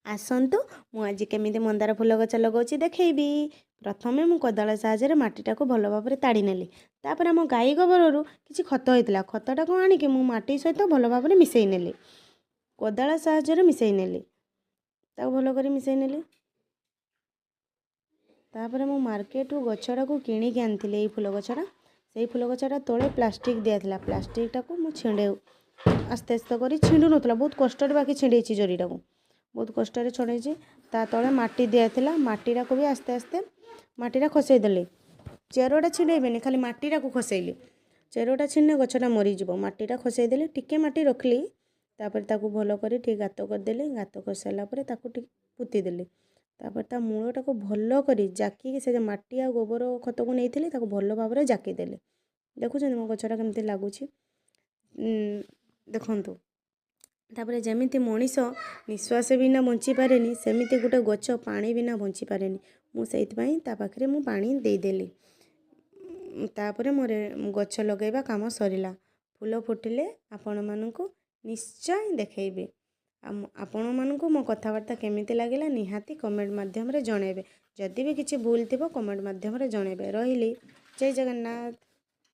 ଆସନ୍ତୁ, ମୁଁ ଆଜି କେମିତି ମନ୍ଦାର ଫୁଲ ଗଛ ଲଗାଉଛି ଦେଖେଇବି। ପ୍ରଥମେ ମୁଁ କୋଦାଳ ସାହାଯ୍ୟରେ ମାଟିଟାକୁ ଭଲ ଭାବରେ ତାଡ଼ି ନେଲି। ତାପରେ ଆମ ଗାଈ ଗୋବରରୁ କିଛି ଖତ ହେଇଥିଲା, ଖତଟାକୁ ଆଣିକି ମୁଁ ମାଟି ସହିତ ଭଲ ଭାବରେ ମିଶାଇ ନେଲି। କୋଦାଳ ସାହାଯ୍ୟରେ ମିଶାଇ ନେଲି, ତାକୁ ଭଲ କରି ମିଶାଇ ନେଲି। ତାପରେ ମୁଁ ମାର୍କେଟରୁ ଗଛଟାକୁ କିଣିକି ଆଣିଥିଲି। ଏଇ ଫୁଲ ଗଛଟା, ସେଇ ଫୁଲ ଗଛଟା ତଳେ ପ୍ଲାଷ୍ଟିକ୍ ଦିଆଥିଲା। ପ୍ଲାଷ୍ଟିକ୍ଟାକୁ ମୁଁ ଛିଣ୍ଡେଇ ଆସ୍ତେ ଆସ୍ତେ କରି ଛିଣ୍ଡୁ ନଥିଲା, ବହୁତ କଷ୍ଟରେ ବାକି ଛିଣ୍ଡେଇଛି। ଜରିଟାକୁ ବହୁତ କଷ୍ଟରେ ଛଡ଼େଇଛି। ତା ତଳେ ମାଟି ଦିଆଥିଲା, ମାଟିଟାକୁ ବି ଆସ୍ତେ ଆସ୍ତେ ମାଟିଟା ଖସେଇ ଦେଲି। ଚେରଟା ଛିଣ୍ଡେଇବେନି, ଖାଲି ମାଟିଟାକୁ ଖସେଇଲି। ଚେରଟା ଛିଣ୍ଡେ ଗଛଟା ମରିଯିବ। ମାଟିଟା ଖସେଇ ଦେଲି, ଟିକେ ମାଟି ରଖିଲି। ତାପରେ ତାକୁ ଭଲ କରି ଟିକେ ଗାତ କରିଦେଲି। ଗାତ କରିସାରିଲା ପରେ ତାକୁ ଟିକେ ପୋତିଦେଲି। ତାପରେ ତା ମୂଳଟାକୁ ଭଲ କରି ଜାକିକି, ସେ ଯେଉଁ ମାଟି ଆଉ ଗୋବର ଖତକୁ ନେଇଥିଲି, ତାକୁ ଭଲ ଭାବରେ ଜାକିଦେଲି। ଦେଖୁଛନ୍ତି ମୋ ଗଛଟା କେମିତି ଲାଗୁଛି, ଦେଖନ୍ତୁ। ତାପରେ ଯେମିତି ମଣିଷ ନିଶ୍ୱାସ ବିନା ବଞ୍ଚିପାରେନି, ସେମିତି ଗୋଟେ ଗଛ ପାଣି ବିନା ବଞ୍ଚିପାରେନି। ମୁଁ ସେଇଥିପାଇଁ ତା ପାଖରେ ମୁଁ ପାଣି ଦେଇଦେଲି। ତାପରେ ମୋର ଗଛ ଲଗାଇବା କାମ ସରିଲା। ଫୁଲ ଫୁଟିଲେ ଆପଣମାନଙ୍କୁ ନିଶ୍ଚୟ ଦେଖେଇବି। ଆଉ ଆପଣମାନଙ୍କୁ ମୋ କଥାବାର୍ତ୍ତା କେମିତି ଲାଗିଲା, ନିହାତି କମେଣ୍ଟ ମାଧ୍ୟମରେ ଜଣାଇବେ। ଯଦି ବି କିଛି ଭୁଲ ଥିବ, କମେଣ୍ଟ ମାଧ୍ୟମରେ ଜଣାଇବେ। ରହିଲି, ଜୟ ଜଗନ୍ନାଥ।